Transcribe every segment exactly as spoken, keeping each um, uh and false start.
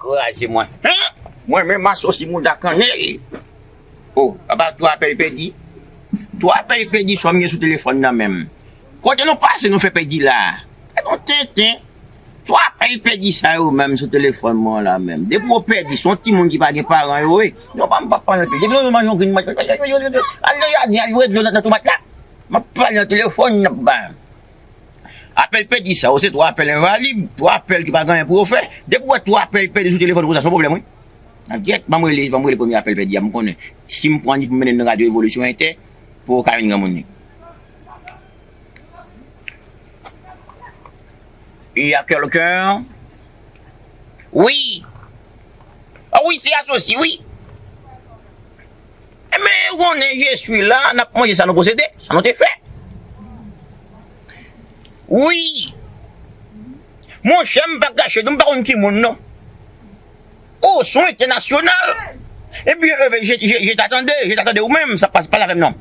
kraze mwen. Hen? Mwen menm asosi mouda kannèl. O, apa twa apèl pèdi? Twa apèl pèdi sa m gen sou telefòn nan menm. Kote nou pase nou fè pèdi la? Gade yon tenten. Twa apèl pèdi sa yo menm sou telefòn mwen la menm. Depi w pèdi, se yon timoun ki pa gen paran yo ye. Non, pa m pa pale anpil. Depi nou manje yon grenn mat, al nan jaden, al jwe dlo nan, nan tomat la. M ap pale nan telefòn, n ap ba. Apèl pèdi sa yo, se twa apèl envalid, twa apèl ki pa gen anyen pou yo fè. Depi w wè twa apèl pèdi sou telefòn konsa, se yon pwoblèm, wi. Nan gyèt, ban m rele, ban m rele premye apèl pèdi a, m konnen. Si m pran li pou m mennen l nan radyo Evolisyon Entè, pou yo ka vin granmoun li. Il y a quelqu'un? Wi. Ah wi, se asosi, wi. Enben, ou konnen, je suis là, n ap manje sa nou posede, sa nou te fè. Wi. Monchè, m pa kache, nou m pa konn ki moun, non. Oh, son entènasyonal. Ebyen, euh, je, je, je t'attendais, je t'attendais ou menm, sa pa, pa la menm non.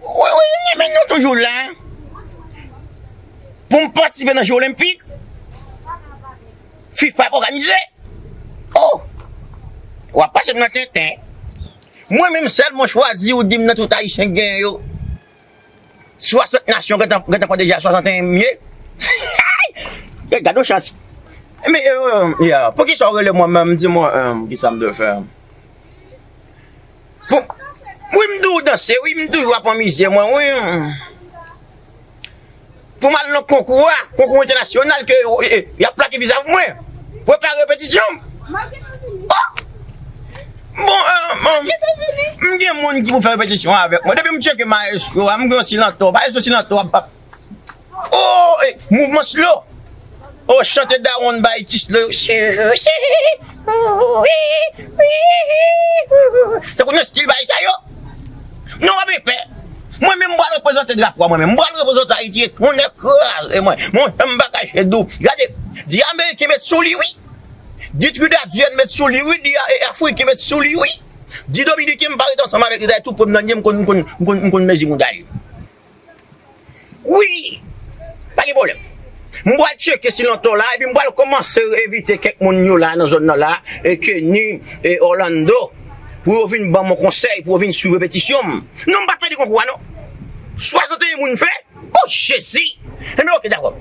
Wi, wi, men nou toujou la. Pou m patisipe nan Je Olenpik, fifa ap òganize. Oh! W ap pase m nan tenten. Mwen menm sèl mwen chwazi ou di m nan tout ayisyen k genyen yo. Swasant nasyon gentan gentan pran deja swasanteyen m ye. Gade yon chans. Men, euh, yeah. Poukisa w rele mwen menm? Di mwen, euh, kisa m dwe fè? Pou, wi, m di w danse, wi, m toujou ap anmize mwen, wi. Pou m al nan konkou a, konkou entènasyonal ke, e, e, y ap plake vizavi mwen. Prepare repetisyon m. Oh! Bon, euh, m gen moun ki pou fè repetisyon avèk mwen. Depi m tcheke mayestwo a, m gen yon silantò. Mayestwo silantò ap, ap. Oh, e, mouvman slow. Oh, chante dawonn bay ti slow. Tankou nan stil bay sa yo. Non, w ap pè. Mwen menm, m pral reprezante drapo a mwen menm. M pral reprezante Ayiti. Tonnè kraze mwen. Mwen, m pa kache di w. Gade, di Ameriken met sou li, wi. Di Trinidadyen met sou li, wi. Di, e, Afriken met sou li, wi. Di Dominiken, m pa ret ansanm avèk li. Dayè, tou pre m nan li, m konn, m konn, m konn, m konn mezi mouda yo. Wi! Pa gen pwoblèm. M pral tcheke silantò la, epi m pral kòmanse envite kèk moun yo la, nan zòn nan la, e Kenny, e Orlando, pou yo vin ban m yon konsèy, pou yo vin swiv repetisyon m. Non, m pa pèdi konkou a, non. Swasanteyen moun fè. Oh, Jezi! Enben, oke, dakò.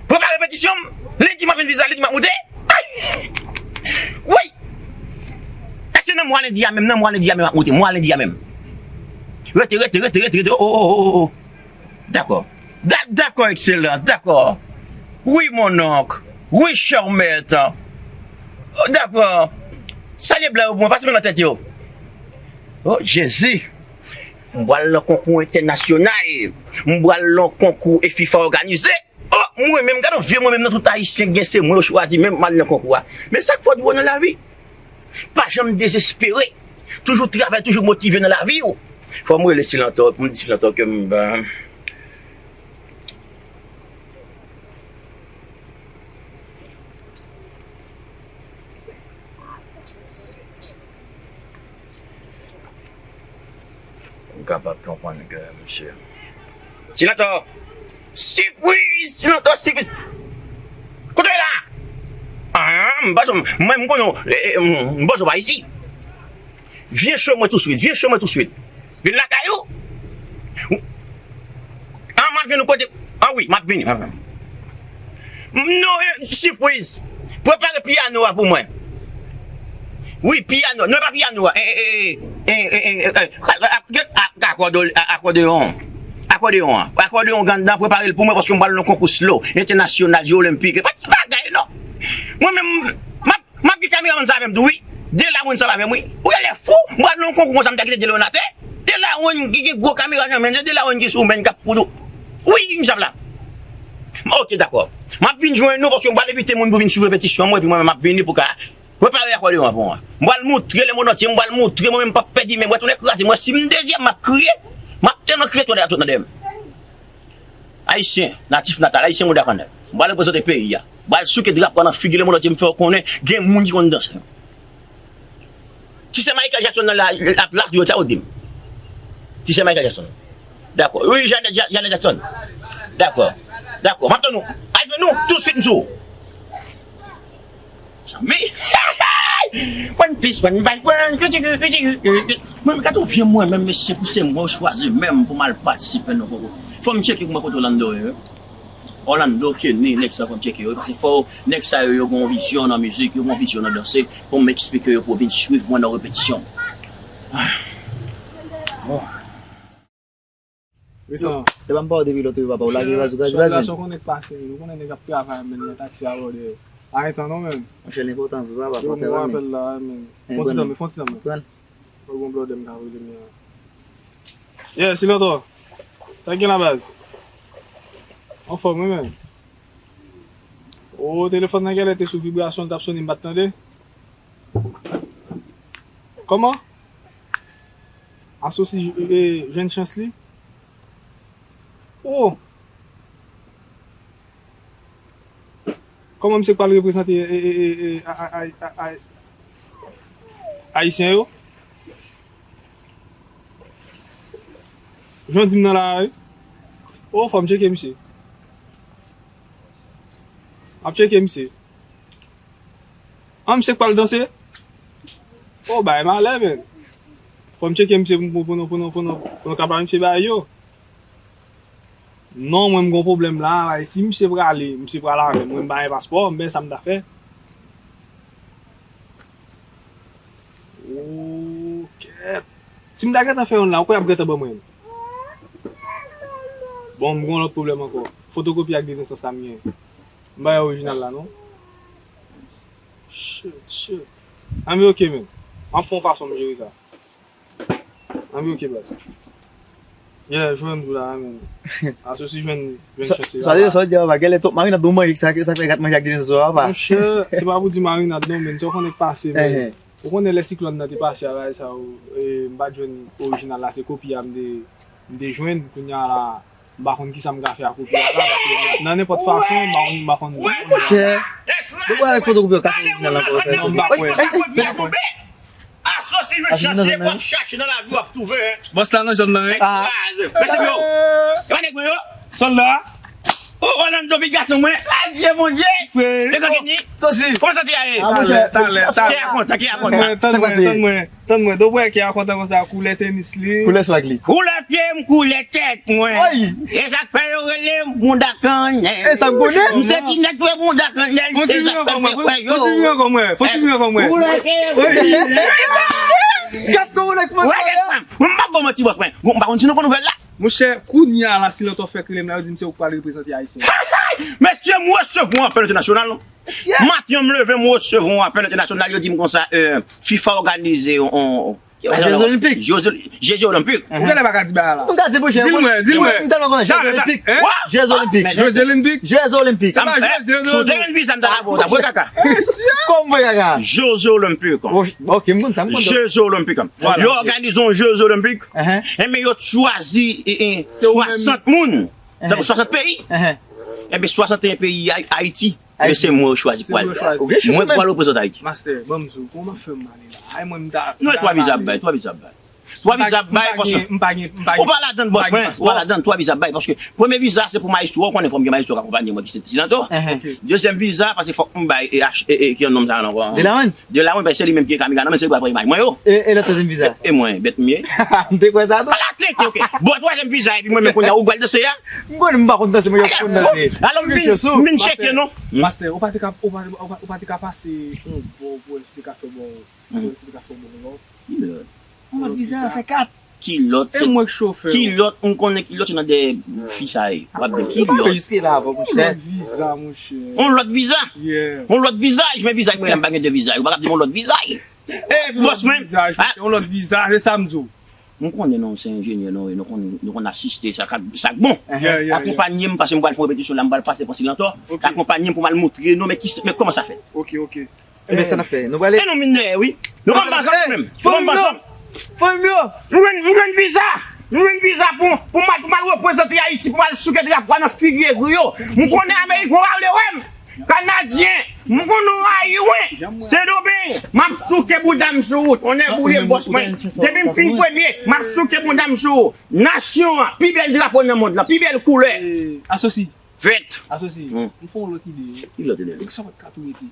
Prepare repetisyon m. Lendi, m ap vin vizavi, lendi, m ap moute. Ay! Wi! Èske nan mwa lendi a menm, nan mwa lendi a menm, m ap moute, mwa lendi a menm. Rete, rete, rete, rete, rete. Oh, oh, oh, oh, oh. Dakò. Da-, dakò, Ekselans, dakò. Wi, mon onk. Wi, chè mèt. Oh, dakò. Salye blan yo pou mwen, pase men nan tèt yo. Oh, Jezi. M pral nan konkou entènasyonal. M pral nan konkou e fifa òganize. Oh, mwen menm, gade yon vye mwen menm nan tout ayisyen k gen, se mwen yo chwazi menm m al nan konkou a. Men sa k fò di w nan lavi. Pa janm dezespere. Toujou travay, toujou motive nan lavi w. Fò m rele silantò, pou m di silantò ke m, ben, M kapab konprann ke misye. Silantò! Sipriz! Silantò, sipriz! Kote w ye la? Ah, m pa janm, mwen, m konnen w, e, e, m, m panse w pa isi. Vyen cho mwen touswit, vyen cho mwen touswit. Vin lakay ou. Ah, m ap vin ou kote. Ah wi, m ap vini, m ap vini. Non, e, sipriz. Prepare pyano a pou mwen. Wi, pyano. Non, e pa pyano a. E, e, e, e, e, e, e, a, a, a, akòde-, a, akòdeyon. Akòdeyon an. Akòdeyon ganndan, prepare l pou mwen paske m pral nan konkou slow entènasyonal, je olenpik. E pa ti bagay, non. Mwen menm, m ap M ap gen kameramann sa avè m tou, wi. De la moun sa avè m, wi. Ou genlè fou, m pral nan yon konkou konsa, m ta kite de la moun atè. De la moun ki gen gwo kamera nan men l, se de la moun ki sou men k ap fout ou. Wi, m ap la. Ok, dakò. M ap vin jwenn nou paske m pral envite moun pou vin swiv repetisyon an, mwen, epi mwen menm m ap vini pou ka prepare akòdeyon an pou mwen. M pral moutre lemond antye, m pral moutre mwen menm m p ap pèdi men m, wè tonnè kraze m, wè si m dezyèm, m ap kriye. M ap tèlman kriye tonnè ap sot nan dèyè m. Ayisyen, natif natal, ayisyen mouda kannèl. M pral reprezante peyi a. M pral souke drapo a nan figi lemonn antye, m fè yo konnen gen moun ki konn danse. Ti sè Michael Jackson nan la, ap la, yo, sa yo di m. Ti sè Michael Jackson. Dakò. Wi, Janet, Ja-, Janet Jackson. Dakò. Dakò. M ap tann ou. Al jwenn nou, touswit m sou ou. Mwen plis, mwen bay, mwen, mwen, mwen, gade yon vye mwen menm, mesye, pou se mwen yo chwazi menm pou m al patisipe nan konkou. Fò m tcheke kòman kote Orlando ye, wi. Orlando, Kenny, nèg sa fò m tcheke yo, paske fò nèg sa yo, yo gen yon vizyon nan mizik, yo gen yon vizyon nan danse, pou m eksplike yo pou yo vin swiv mwen nan repetisyon. Bon. Resan. Te ban m pawòl depi lòt yo, papa, ou lage baz ou, baz, baz, men. Sou konnen k pase, men. Ou konnen nèg ap travay, men, nan taksi a bò dèyè. Pa gen tan non, men. Monchè, l enpòtan vre, papa, fò travay, men. Yo, m apèl la, men. Fon ti tan, men, fon ti tan, men. Pran. Mwen gon blòdè m ka rele men an. Yeah, Silanto. Sa k gen la baz? Anfòm, wi, men. O, telefòn nan genlè te sou vibrasyon, l t ap sonnen, m pa t tande. Kòman? Asosi, e, e, jwenn chans li? O! Kòman misye pral reprezante, e, e, e, e, a, a, a, a, a, Ayisyen yo? Jan w di m nan la a, wi. O, fò m tcheke misye. M ap tcheke misye. An, misye k pral danse? O, bagay malè, men. Fò m tcheke misye pou, pou, pou nou, pou nou, pou nou, pou nou ka ba misye bagay yo. Non, mwen m gon pwoblèm la, e si misye prale, misye pral avè m, mwen m pa gen paspò, m pa sa m ta fè. O, kèt. Si m ta gentan fè youn la, ou kwè y ap gentan ban mwen l? Bon, m gon lòt pwoblèm ankò. Fotokopi ak de nesans la m gen. M pa gen orijinal la, non. Shit, shit. Anben, ok, men. M ap fè yon fason m jere sa. Anben, ok, baz. Yeah, jwenn tou la, men. Asosi jwenn, jwenn chans li, papa. Sa, sa, sa, sa, papa, genlè twòp marinad nou manje, sa, sa fè gate manje ak de nesans, papa. Monchè, se pa pou di marinad, non, men. Sa w konnen k pase, men. Ou konnen lè siklòn nan te pase a bagay sa yo, e, m pa t jwenn orijinal la, se kopi a m te, m te jwenn, kounye a la, m pa konn kisa m ka fè ak kopi a la, paske nan nenpòt fason, m pa konn, m pa konn. Monchè, de kwa fotokopi yo ka fè orijinal ankò, fè. Non, m pa kwè. M pa kwè. Asosi jwenn chans li, w ap chache nan lavi, w ap twouve, hein. Bòs la nan zòn nan, hein. Kraze. Mesye yo, e pa nèg mwen yo. Sòlda. O, Orlando, pi gason mwen. Adye, Bondye. Frè. Legrand Kenny. Sosi. Kòman santé a ye? Ah, monchè, talè, talè. Kè a kontan, kè a kontan. Tann mwen, tann mwen, tann mwen, tann mwen. Donk, wè, kè a kontan konsa, koulè tenis li. Koulè swag li. Koulè pye m, koulè tèt mwen. Oy! E sa k fè yo rele m bounda kannèl. E sa m konnen. M se ti nèg dwe bounda kannèl, se sa k fè m fè kwè yo. Fon ti vin ankò mwen, fon ti vin ankò mwen. Koulè pye m. Gad kòman nèg mwen. Mwen pa bon manti, bòs mwen. Bon, m pa konn si nou pran nouvèl la. Monchè, kounye a la, si lòt ou fèk rele m la, yo di m se ou k pral reprezante Ayisyen. Mesye, m resevwa apèl entènasyonal. Maten an, m leve, m resevwa yon apèl entènasyonal, yo di m konsa, euh, fifa òganize yon, yon, Jeux Olympiques. Jeux Oli-, Jeux Olympiques. Ou genlè pa ka di bagay la. M ka di, monchè. Di l mwen, di l mwen. M tèlman kontan. Jeux Olympiques. Jeux Olympiques. Jeux Olympiques. Jeux Olympiques. Sa m fè, si w te gen viza, m ta la voye kaka. Kòman voye kaka? Jeux Olympiques. Ok, m konn sa, m konn. Jeux Olympiques. Yo òganize yon Jeux Olympiques. Enben, yo t chwazi, e, e, swasant moun. Tankou swasant peyi. Enben, swasanteyen peyi, Ay-, Ayiti. Ebyen, se mwen yo chwazi pou al. Mwen pou al reprezante Ayiti. Mastè, ban m di w, kòman fè m ale la? Ay, mwen, m ta. Non, e twa viza ap bay, twa viza ap bay. Twa viza ap bay, paske. M pa gen, m pa gen, m pa gen. Ou pa ladann, bòs mwen, ou pa ladann, twa viza ap bay, paske premye viza, se pou mayestwo, ou konnen fò m gen mayestwo k akonpanye mwen, ki se Silanto. Dezyèm viza, paske fòk m bay, e, ach-, e, e, ki yon nonm sa ankò? Delawan. Delawan, paske se li menm ki gen kamera nan men, se li pou al pran imaj mwen yo. E, e lòt twazyèm viza? E mwen, bèt m ye. M te kwè sa tou. Ala tete, ok. Bon, twazyèm viza, epi mwen menm kounye a, ou pral danse a? M konnen m pa konn danse, mwen yo konn danse. Alò, m vin, m vin tcheke, non. Mastè, ou pa te ka, ou pa, ou pa, ou pa te ka pase yon bò pou wè si te ka fè bò, pou wè si te ka fè bò, non? Kilòt. Yon lòt viza, fè kat. Kilòt, e mwen k chofè. Kilòt, m konnen kilòt se nan dèyè fi sa ye. W ap di kilòt. Jiske la, monchè. Yon lòt viza, monchè. Yon lòt viza? Yeah. Yon lòt vizaj, men vizaj mwen la, m pa gen de vizaj. Ou pa ka di m yon lòt vizaj. E, bòs mwen. Yon lòt vizaj, monchè, yon lòt viza, se sa m di w. M konnen non, se enjenyè nou ye, nou konn, nou konn asiste sa k, sa k bon. Yeah, yeah, yeah. Akonpanye m, paske m pral fè yon repetisyon la, m pral pase pran Silanto. Ok. Akonpanye m pou m al montre nou, men ki, men kòman sa fèt. Ok, ok. Enben, sa n ap fè? Nou prale? E nou vin dèyè, wi. Nou pa ansanm nou menm. Nou pa ansanm. Fanmi m yo! M jwenn, m jwenn viza! M jwenn viza pou, pou m al, pou m al reprezante Ayiti, pou m al souke drapo a nan figi egri yo. M konnen Ameriken pa vle wè m. Kanadyen, m konn rayi wi. Sendomeng, m ap souke bounda m sou ou. Tonnè boule bòs mwen. Depi m fin premye, m ap souke bounda m sou ou. Nasyon an, pi bèl drapo nan mond lan, pi bèl koulè. Asosi. Vèt. Asosi. M fè yon lòt ide. Ki lòt ide? Sa w pa t ka tou rete.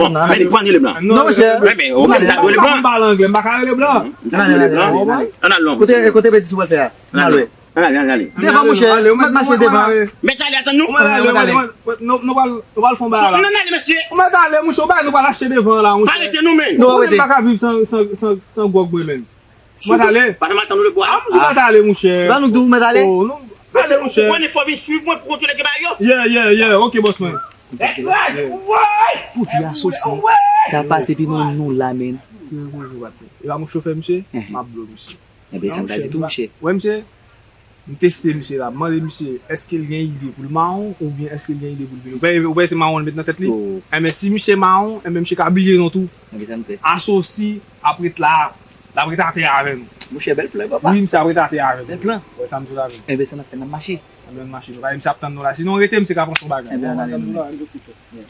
Bon, men li pran li Leblan. Non, monchè. Men, men, ok, m ta dwe Leblan. M pale anglè, m pa ka rele blan. M ta dwe Leblan. Ann al non. Kote, kote peti sou pòtè a? Ann al non. Ann al, ann al. Devan, monchè. M ap mache devan. Mèt ale, atann nou. Mèt ale, mèt ale. Nou, nou pral, nou pral fè yon bagay la. Ann ale, mesye. Mèt ale, monchè, yon bagay nou pral achte devan la, monchè. Pa rete non, men. Nou pa rete. Mwen pa ka viv san, san, san, san gwòg mwen, men. Mwen t ale. Pa nan matanm le bwa. Ah, mwen t ale, monchè. Ba nou di w mèt ale. Oh, non. Ale, monchè. Ou konnen fò vin swiv mwen pou kontwole ke bagay yo. Yeah, yeah, yeah. Ok, bòs mwen. Pou vi asosi, ta pati epi nou, nou la, men. E pa mwen chofè, misye? M ap blo, misye. Enben, sa m ta di tou, monchè. Wè, misye. M teste misye la, m mande misye èske l gen ide pou l mawon oubyen èske l gen ide pou l vini. Ou pa, ou pa se mawon l met nan tèt li? Enben, si misye mawon, enben, misye ka bliye nou tou. Enben, sa m fè? Asosi ap ret la, l ap ret atè avè nou. Monchè, bèl plan, papa. Wi, misye ap ret atè avè nou. Bèl plan. Wè, sa m di w la menm. Enben, sa n ap fè, n ap mache. Enben, n mache. Nou pa misye ap tann nou la. Sinon, rete, misye ka pran son bagay. Enben, ann ale, nou.